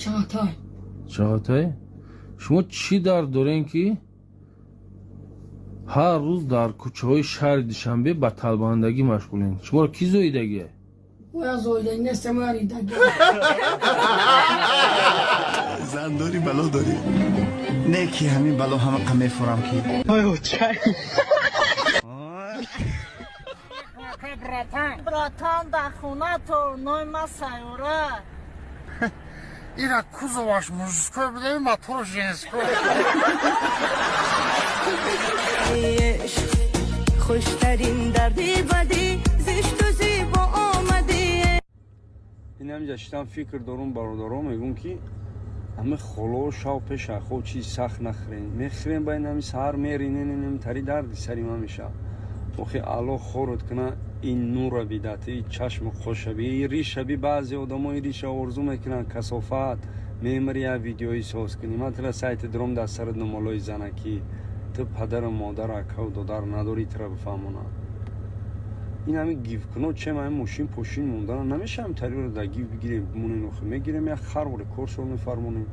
Чағатай. Чағатай. Шумо чӣ дард дорем, ки ҳар рӯз дар кӯчаҳои шаҳри Душанбе ба талбандагӣ машғулем? Шуморо кӣ зоидагия? Моя зоидаги нест, моя ридаги. Зан дорӣ, бало дорӣ. Не ки ҳамин бало ҳамақа мефурам ки. Братан, дар хона то ной ма сайёра. Ира кузоваш мужской буда, мотор женской. Хуштарин дарди бадӣ, зишту зебо омадӣ. Ин ҳамҷа шитам, фикр дорум, бародаро, мегӯм, ки ҳами холо шав пеша хоб чизи сахт нахӯрем. Мехӯрем, ба ин ҳами саҳар меринен, ин тари дарди сари ман мешавад. Охи, Алло хорот куна, ин нура бидат, и чашму қошаби, и ришаби. Баъзе одамо и риша орзу мекунанд, касофат. Мемари, я видеои соз кунӣ, ман тира сайти дуром, дар сарат номолои занакӣ. Ту падару модар, акаву додар надорӣ, тира бифаҳмонад. Ин ҳами гивкуно чем ҳами мошин пошин мондана намешавам. Тариро дар гив бигирем, бимонем. Охи, мегирем, як харвори коршо мефармонем,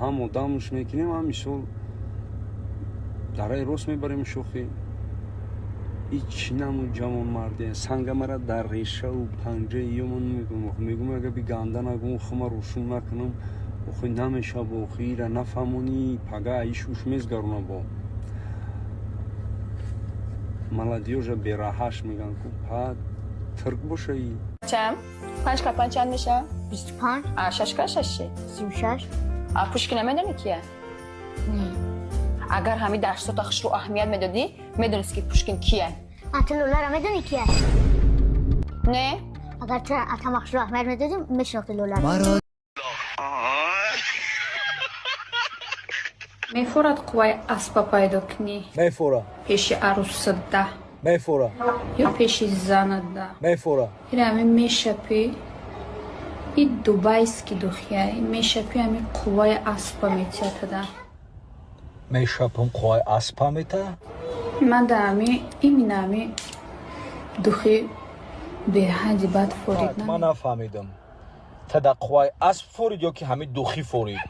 ҳам одамуш мекунем, ҳам мисол дараи рост мебарем. Шохи и чӣ намуд ҷавонмарде? Сангамара дар решаву панҷаи ёмон мегум. Мегум, агар би ганда нагум, хума рӯшун накунам, охи, намешава. Охи, ира нафаҳмонӣ, пага иш уш мезгаруна. Бо молодёжа бераҳаш меган ку па тирк бошаи. Чанд? Панҷ ка панҷ чанд меша? 25. А шаш ка шаш чи? 36. А Пушкина медонӣ кия? Не. Агар ҳами дарсота хушрӯ аҳамият медодӣ, медонист, ки Пушкин кия. А ту Лоларо медонӣ кия? Не. Агар ту атама хушрӯ аҳамият медодӣ, мешинохти Лоларо. Мефорад қувваи аспа пайдо кунӣ? Мефора. Пеши арӯсада? Мефора. Ё пеши занада? Мефора. Ира ҳами мешапӣ, и дубайский духия мешапӣ, ҳами қувваи аспа метиятада. Мешапам, қувваи аспа мета? Ман да ҳами имина ҳами духи беҳадди бад форид. Ман нафаҳмидам, та да қувваи асп форид ё ки ҳами духи форид?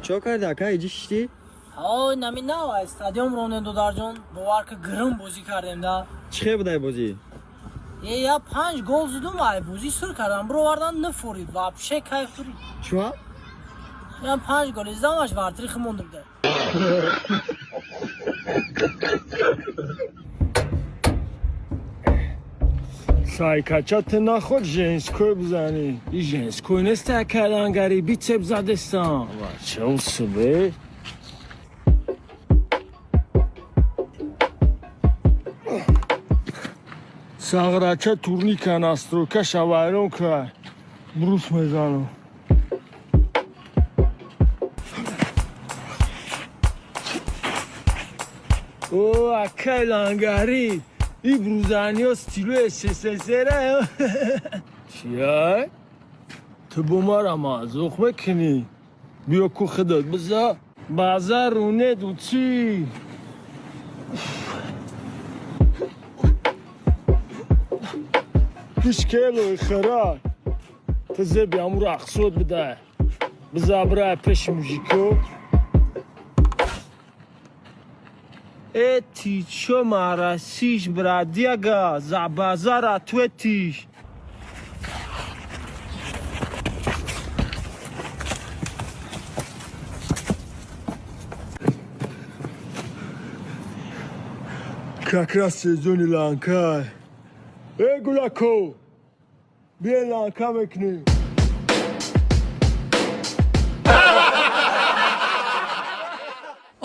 Чо карди, ака, иҷи шиштӣ? Ҳой, нами нав стадион ронем, додарҷон, бовар ки, гирм бозӣ кардем да. Чӣ хел будай бозӣ? Е, я панҷ гол зудум, ай бозӣ сур кардам, бировардан, нафорид, вообще кайф фурид. Чуа? Я панҷ гол издамаш, вартри химонда буда. Сайкача, ты наход женской бизанӣ. И женской нест, калангари бицеп задестам. Чел себе. Сағрача, турника настройка шавайрон кай. Брус мезанам. О, акай лангари. И брузаниё стилу СССР. Чия? Ту бо мара мазуқ мекунӣ? Биё ку худат биза. Базар рунеду чӣ? Пишкелои хира. Ту зеби ҳаму рақсот бидай. Биза бирай пеши мужико. Э, ты чё марасишь, бродяга? За базар ответишь. Как раз сезони ланкай. Эй, гулако! Бия, ланка мекунем.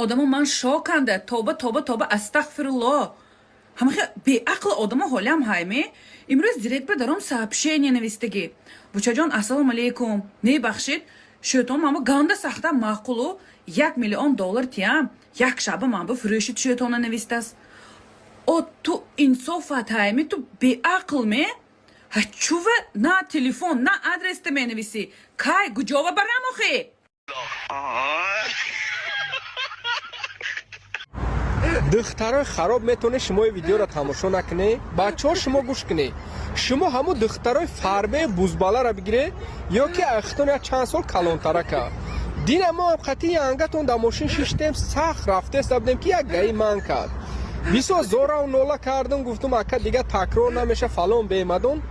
Одамо ман шоканда. Тоба, тоба, тоба, астағфирулло. Ҳамахе беақл одамо ҳолиам ҳайме. Имрӯз директ ба даром сообщение навистагӣ: «Бучаҷон, ассалому алейкум, мебахшид, шӯтон мамо ганда сахта маъқулу, 1 миллион доллар тиям, як шаба ман бу фурӯшид шӯтона», навистааст. О, ту инсофат ҳайме, ту беақл ме? Ҳа, чува на телефон, на адреста менависӣ? Кай гуҷова барам охи? Духтарои хароб, метавонед шумо ин видеоро тамошо накунед. Бачаҳо, шумо гӯш кунед. Шумо ҳамун духтарои фарбе бузбаларо бигиред ё ки ахтон як чанд сол калонтара кард. Дина мо ҳам қатъи янгатон дар мошин шиштем, сахт рафтеста будем, ки як гаи ман кард. Бисёр зорав нола кардум, гуфтум, ака, дига такрор намеша, фалон бемадон.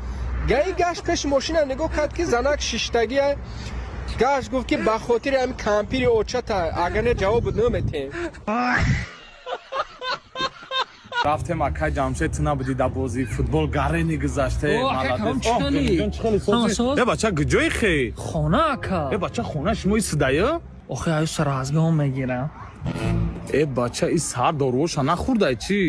Гаи гашт, пеши мошина нигоҳ кард, ки занак шиштагия. Гашт, гуфт, ки ба хотири ҳами кампири очата, агар не, ҷавоб наметем. Рафтем, акай Ҷамшед, ту набудӣ дар бозии футбол, гарени гузаште. Э, бача, куҷои хе? Хона, ака. Э, бача, хона шумо исидая? Охи, аю саразгон мегирам. Э, бача, и сар доруоша нахӯрдай чӣ?